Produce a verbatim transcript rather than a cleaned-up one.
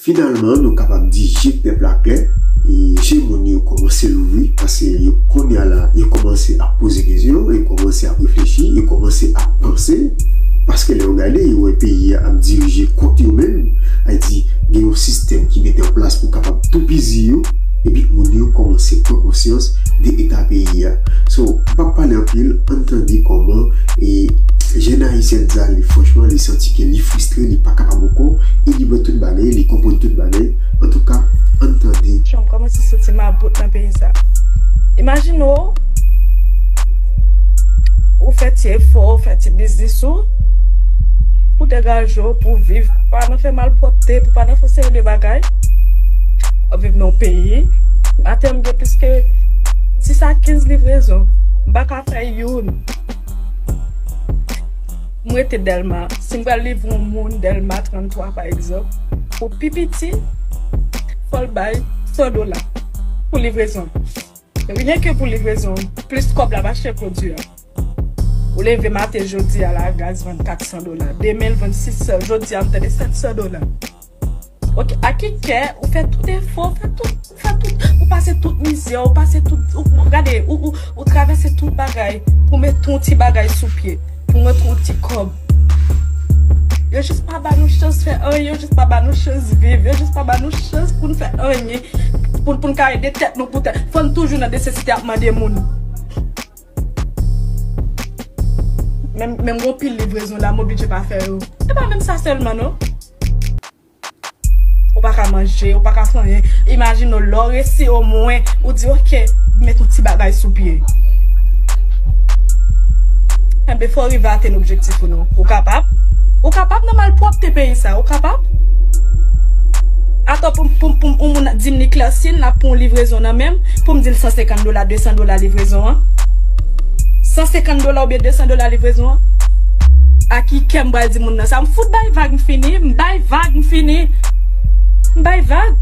Finalman, nou kapab di je pèp la klè, e je moun yo kòmanse louvri, paske yo kounye a la, yo kòmanse ap poze kesyon, yo kòmanse ap reflechi, yo kòmanse ap panse, paske lè yo gade, yo wè peyi a ap dirije kont yo menm, a di, gen yon sistèm ki mete an plas pou kapab toupizi yo, epi moun yo kòmanse pran konsyans de eta peyi a. So, m p ap pale anpil, ann tande kòman e jèn ayisyen sa li, franchman, li santi ke li fristre, li pa kapab ankò, e li wè tout bagay, li konprann tout bagay. Antouka, ann tande. Jan m kòmanse santi m about nan peyi sa. Imajine w, ou fè ti efò, ou fè ti biznis ou, pou degaje w, pou viv, pou pa nan fè malpwòpte, pou pa nan fè yon seri de bagay. W ap viv nan yon peyi, atè m gen plis ke sis a kenz livrezon. M pa ka fè youn. M rete Dèlma. Si m pral livre yon moun Dèlma trannntwa, pa egzanp, pou pi piti, fò l bay san dola pou livrezon. Ryen ke pou livrezon, plis kòb l ap achte pwodui a. Ou leve maten jodi a la, gaz vann kat san dola. Demen, l vann sis san, jodi a, m tande sèt san dola. Ok, a ki kè ou fè tout efò, ou fè tout, ou fè tout, ou pase tout mizè, ou pase tout, ou, ou gade, ou, ou, ou travèse tout bagay pou met yon ti bagay sou pye, pou rantre yon ti kòb. Yo jis pa ba nou chans fè anyen, yo jis pa ba nou chans viv, yo jis pa ba nou chans pou n fè anyen, pou, pou n ka ede tèt nou pou tèt. Fò n toujou nan nesesite ap mande moun. Menm, menm gon pil livrezon la, m oblije pa fè yo. E pa menm sa sèlman, non. Ou pa ka manje, ou pa ka fè anyen. Imajine w, lè w resi omwen, ou di, "Ok, met yon ti bagay sou pye." Enben, fò w rive atenn objektif ou, non. Ou kapab? Ou kapab nan malpwòpte peyi sa, ou kapab? Atò, pou, pou, pou yon moun di m li klèsin, l ap pran yon livrezon nan men m, pou m di l san senkant dola, de san dola livrezon an. San senkant dola oubyen de san dola livrezon an. A ki kè m pral di moun nan sa? M fout bay vag, m fini, m bay vag, m fini. M bay vag.